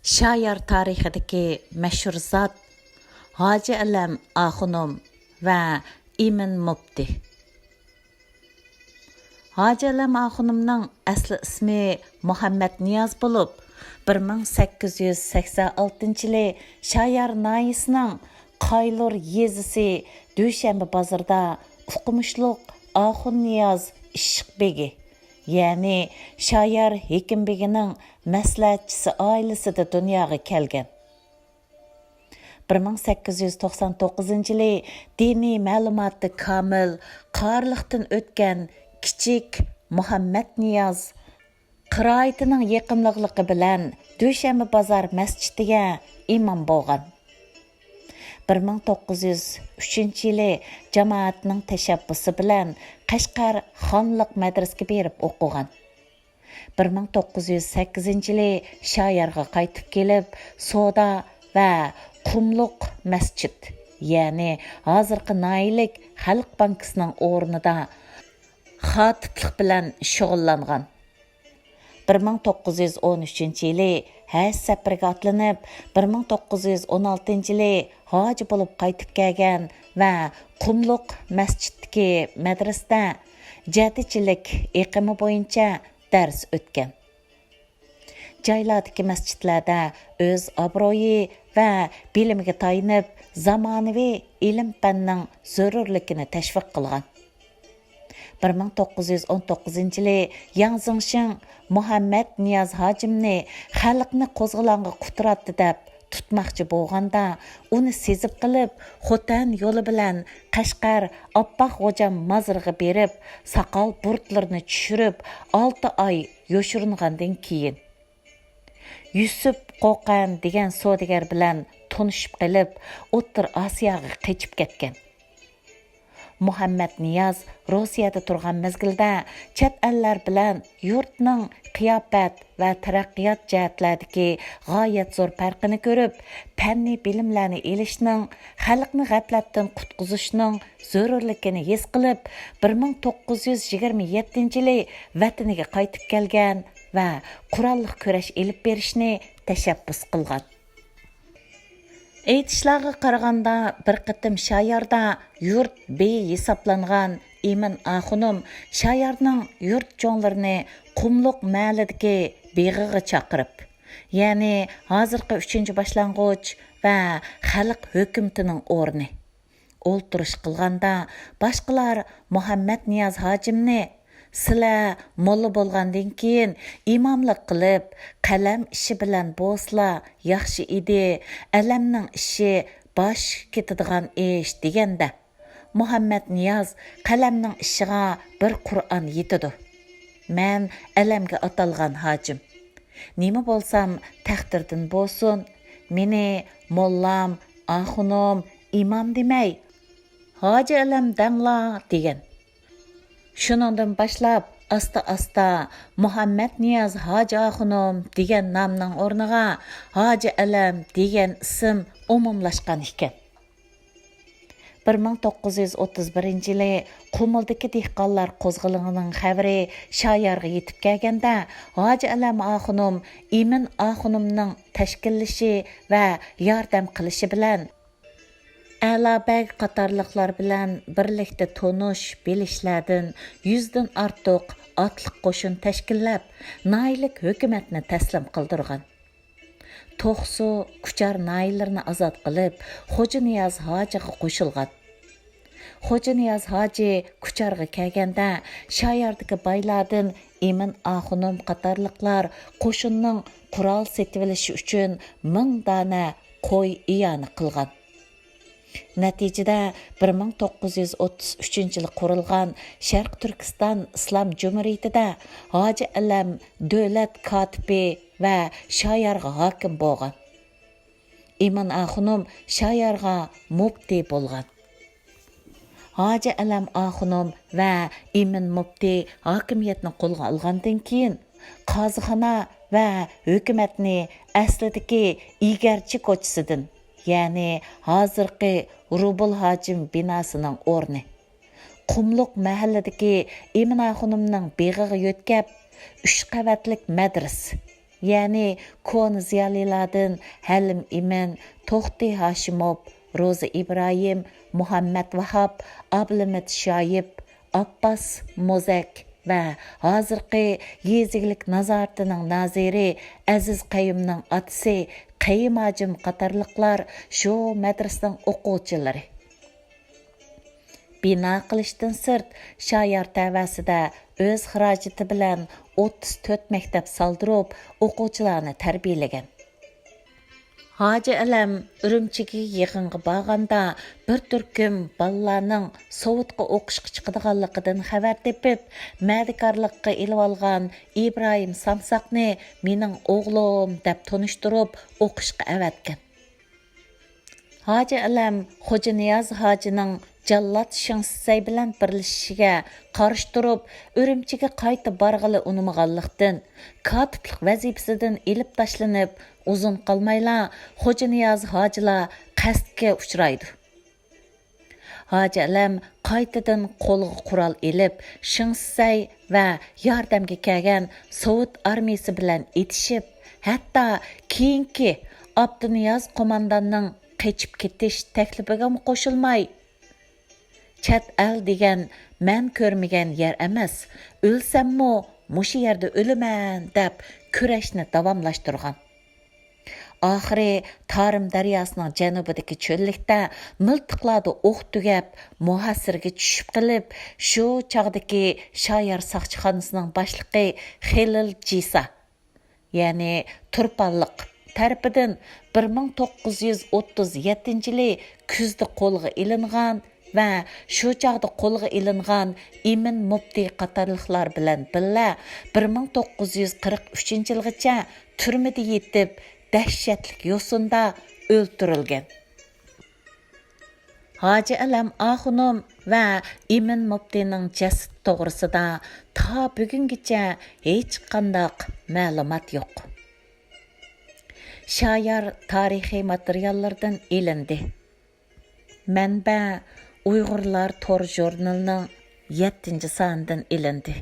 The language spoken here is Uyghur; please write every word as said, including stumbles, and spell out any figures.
شايار تارىخىدىكى مەشھۇر زات ھاجى ئەلەم ئاخۇنۇم ۋە ئىمىن مۇپتى. ھاجى ئەلەم ئاخۇنۇمنىڭ ئەسلى ئىسمى مۇھەممەت نىياز بولۇپ، بىر مىڭ سەككىز يۈز سەكسەن ئالتىنچى يىلى شايار ناھىيىسىنىڭ قايلۇر يېزىسى دۈشەنبە بازىرىدا ئوقۇمۇشلۇق ئاخۇن نىياز ئىششىق بېگى، يەنى شايار ھېكىم بېگىنىڭ مەسلىھەتچىسى ئائىلىسىدە دۇنياغا كەلگەن. بىر مىڭ سەككىز يۈز توقسان توققۇزىنچى يىلى دىنىي مەلۇماتى كامىل، قارىلىقتىن ئۆتكەن كىچىك مۇھەممەت نىياز قىرائىتىنىڭ يېقىملىقلىقى بىلەن دۈشەنبە بازار مەسچىتىگە ئىمام بولغان. بىر مىڭ توققۇز يۈز ئۈچىنچى يىلى جامائەتنىڭ تەشەببۇسى بىلەن قەشقەر خانلىق مەدرىسىگە بېرىپ ئوقۇغان. بىر مىڭ توققۇز يۈز سەككىزىنچى يىلى شايارغا قايتىپ كېلىپ، سودا ۋە قۇملۇق مەسچىت، يەنى ھازىرقى ناھىيەلىك خەلق بانكىسىنىڭ ئورنىدا خاتىپلىق بىلەن شۇغۇللانغان. بىر مىڭ توققۇز يۈز ئون ئۈچىنچى يىلى ھەج سەپىرىگە ئاتلىنىپ، بىر مىڭ توققۇز يۈز ئون ئالتىنچى يىلى ھاجى بولۇپ قايتىپ كەلگەن ۋە قۇملۇق مەسچىتتىكى مەدرىسىدە جەدىدچىلىك ئېقىمى بويىچە دەرس ئۆتكەن. جايلاردىكى مەسچىتلەردە ئۆز ئابرۇيى ۋە بىلىمىگە تايىنىپ، زامانىۋى ئىلىم-پەننىڭ زۆرۈرلۈكىنى تەشۋىق قىلغان. بىر مىڭ توققۇز يۈز ئون توققۇزىنچى يىلى ياڭ زېڭشىڭ مۇھەممەد نىياز ھاجىمنى خەلقنى قوزغىلاڭغا قۇتراتتى دەپ تۇتماقچى بولغاندا، ئۇنى سېزىپ قېلىپ، خوتەن يولى بىلەن قەشقەر ئاپپاق غوجام مازىرىغا بېرىپ، ساقال بۇرۇتلىرىنى چۈشۈرۈپ، ئالتە ئاي يوشۇرۇنغاندىن كېيىن، يۈسۈپ قوقەن دېگەن سودىگەر بىلەن تونۇشۇپ قېلىپ، ئوتتۇرا ئاسىياغا قېچىپ كەتكەن. مۇھەممەد نىياز روسىيەدە تۇرغان مەزگىلدە چەت ئەللەر بىلەن يۇرتنىڭ قىياپەت ۋە تەرەققىيات جەھەتلەردىكى غايەت زور پەرقىنى كۆرۈپ، پەننىي بىلىملەرنى ئېلىشنىڭ، خەلقنى غەپلەتتىن قۇتقۇزۇشنىڭ زۆرۈرلۈكىنى ھېس قىلىپ، بىر مىڭ توققۇز يۈز يىگىرمە يەتتىنچى يىلى ۋەتىنىگە قايتىپ كەلگەن ۋە قوراللىق كۈرەش ئېلىپ بېرىشنى تەشەببۇس قىلغان. ئېيتىشلارغا قارىغاندا، بىر قېتىم شاياردا يۇرت بېيى ھېسابلانغان ئىمىن ئاخۇنۇم شايارنىڭ يۇرت چوڭلىرىنى قۇملۇق مەھەللىدىكى بېغىغا چاقىرىپ، يەنى ھازىرقى ئۈچىنچى باشلانغۇچ ۋە خەلق ھۆكۈمىتىنىڭ ئورنى، ئولتۇرۇش قىلغاندا، باشقىلار مۇھەممەد نىياز ھاجىمنى، «سىلەر موللا بولغاندىن كېيىن ئىماملىق قىلىپ، قەلەم ئىشى بىلەن بولسىلا ياخشى ئىدى، ئەلەمنىڭ ئىشى باش كېتىدىغان ئىش» دېگەندە، مۇھەممەد نىياز قەلەمنىڭ ئىشىغا بىر قۇرئان يېتىدۇ. مەن ئەلەمگە ئاتالغان ھاجىم. نېمە بولسام تەقدىردىن بولسۇن، مېنى موللام، ئاخۇنۇم، ئىمام دېمەي، ھاجى ئەلەم دەڭلار دېگەن. شۇنىڭدىن باشلاپ ئاستا-ئاستا مۇھەممەد نىياز ھاجى ئاخۇنۇم دېگەن نامنىڭ ئورنىغا ھاجى ئەلەم دېگەن ئىسىم ئومۇملاشقان ئىكەن. بىر مىڭ توققۇز يۈز ئوتتۇز بىرىنچى يىلى قۇمۇلدىكى دېھقانلار قوزغىلىڭىنىڭ خەۋىرى شايارغا يېتىپ كەلگەندە، ھاجى ئەلەم ئاخۇنۇم ئىمىن ئاخۇنۇمنىڭ تەشكىللىشى ۋە ياردەم قىلىشى بىلەن، ئەلا بەگ قاتارلىقلار بىلەن بىرلىكتە تونۇش، بىلىشلەردىن يۈزدىن ئارتۇق ئاتلىق قوشۇن تەشكىللەپ، ناھىيەلىك ھۆكۈمەتنى تەسلىم قىلدۇرغان. توقسۇ، كۇچار ناھىيەلىرىنى ئازاد قىلىپ، خوجانىياز ھاجىغا قوشۇلغان. خوجانىياز ھاجى كۇچارغا كەلگەندە، شاياردىكى بايلاردىن ئىمىن ئاخۇنۇم قاتارلىقلار قوشۇننىڭ قورال سېتىۋېلىشى ئۈچۈن مىڭ دانە قوي ئىئانە قىلغان. نەتىجىدە، بىر مىڭ توققۇز يۈز ئوتتۇز ئۈچىنچى يىلى قۇرۇلغان شەرقىي تۈركىستان ئىسلام جۇمھۇرىيىتىدە ھاجى ئەلەم دۆلەت كاتىپى ۋە شايارغا ھاكىم بولغان. ئىمىن ئاخۇنۇم شايارغا مۇپتى بولغان. ھاجى ئەلەم ئاخۇنۇم ۋە ئىمىن مۇپتى ھاكىمىيەتنى قولغا ئالغاندىن كېيىن، قازىخانا ۋە ھۆكۈمەتنى ئەسلىدىكى ئىگەرچى كوچىسىدىن، يەنى ھازىرقى روبۇل ھاجىم بىناسىنىڭ ئورنى، قۇملۇق مەھەللىدىكى ئىمىن ئاخۇنۇمنىڭ بېغىغا يۆتكەپ، ئۈچ قەۋەتلىك مەدرىسە، يەنى كونا زىيالىيلاردىن ھەلىم ئىمىن، توختى ھاشىموف، روزا ئىبراھىم، مۇھەممەت ۋاھاپ، ئابلىمىت شايىپ، ئابباس موزەك ۋە ھازىرقى يېزا ئىگىلىك نازارىتىنىڭ نازىرى ئەزىز قەييۇمنىڭ ئاتىسى قەييۇم ھاجىم قاتارلىقلار شۇ مەدرىسىنىڭ ئوقۇغۇچىلىرى. بىنا قىلىشتىن سىرت، شايار تەۋەسىدە ئۆز خىراجىتى بىلەن ئوتتۇز تۆت مەكتەپ سالدۇرۇپ، ئوقۇغۇچىلارنى تەربىيەلىگەن. ھاجى ئەلەم ئۈرۈمچىگە يىغىنغا بارغاندا، بىر تۈركۈم بالىلارنىڭ سوۋېتقا ئوقۇشقا چىقىدىغانلىقىدىن خەۋەر تېپىپ، مەدىكارلىققا ئېلىۋالغان ئىبراھىم سامساقنى مېنىڭ ئوغلۇم دەپ تونۇشتۇرۇپ، ئوقۇشقا ئەۋەتكەن. ھاجى ئەلەم خوجانىياز ھاجىنىڭ جاللات شېڭ شىسەي بىلەن بىرلىشىشىگە قارشى تۇرۇپ، ئۈرۈمچىگە قايتا بارغىلى ئۇنىمىغانلىقتىن، كاتىپلىق ۋەزىپىسىدىن ئېلىپ تاشلىنىپ، ئۇزۇن قالمايلا خوجانىياز ھاجىلار قەستكە ئۇچرايدۇ. ھاجى ئەلەم قايتىدىن قولىغا قورال ئېلىپ، شېڭ شىسەي ۋە ياردەمگە كەلگەن سوۋېت ئارمىيىسى بىلەن ئېتىشىپ، ھەتتا كېيىنكى ئابدۇنىياز قومانداننىڭ قېچىپ كېتىش تەكلىپىگىمۇ قوشۇلماي، «چەت ئەل دېگەن مەن كۆرمىگەن يەر ئەمەس، ئۆلسەممۇ مۇشۇ يەردە ئۆلىمەن» دەپ كۈرەشنى داۋاملاشتۇرغان. ئاخىرى تارىم دەرياسىنىڭ جەنۇبىدىكى چۆللۈكتە مىلتىقلاردا ئوق تۈگەپ، مۇھاسىرىگە چۈشۈپ قېلىپ، شۇ چاغدىكى شايار ساقچىخانىسىنىڭ باشلىقى خېلىل جىسا، يەنى تۇرپانلىق تەرىپىدىن بىر مىڭ توققۇز يۈز ئوتتۇز يەتتىنچى يىلى كۈزدە قولغا ئېلىنغان ۋە شۇ چاغدا قولغا ئېلىنغان ئىمىن مۇپتى قاتارلىقلار بىلەن بىللە بىر مىڭ توققۇز يۈز قىرىق ئۈچىنچى يىلغىچە تۈرمىدە يېتىپ، دەھشەتلىك يوسۇندا ئۆلتۈرۈلگەن. ھاجى ئەلەم ئاخۇنۇم ۋە ئىمىن مۇپتىنىڭ جەسىتى توغرىسىدا تا بۈگۈنگىچە ھېچقانداق مەلۇمات يوق. شايار تارىخىي ماتېرىياللىرىدىن ئېلىندى. مەنبە: ئۇيغۇرلار تور ژۇرنىلىنىڭ يەتتىنچى سانىدىن ئېلىندى.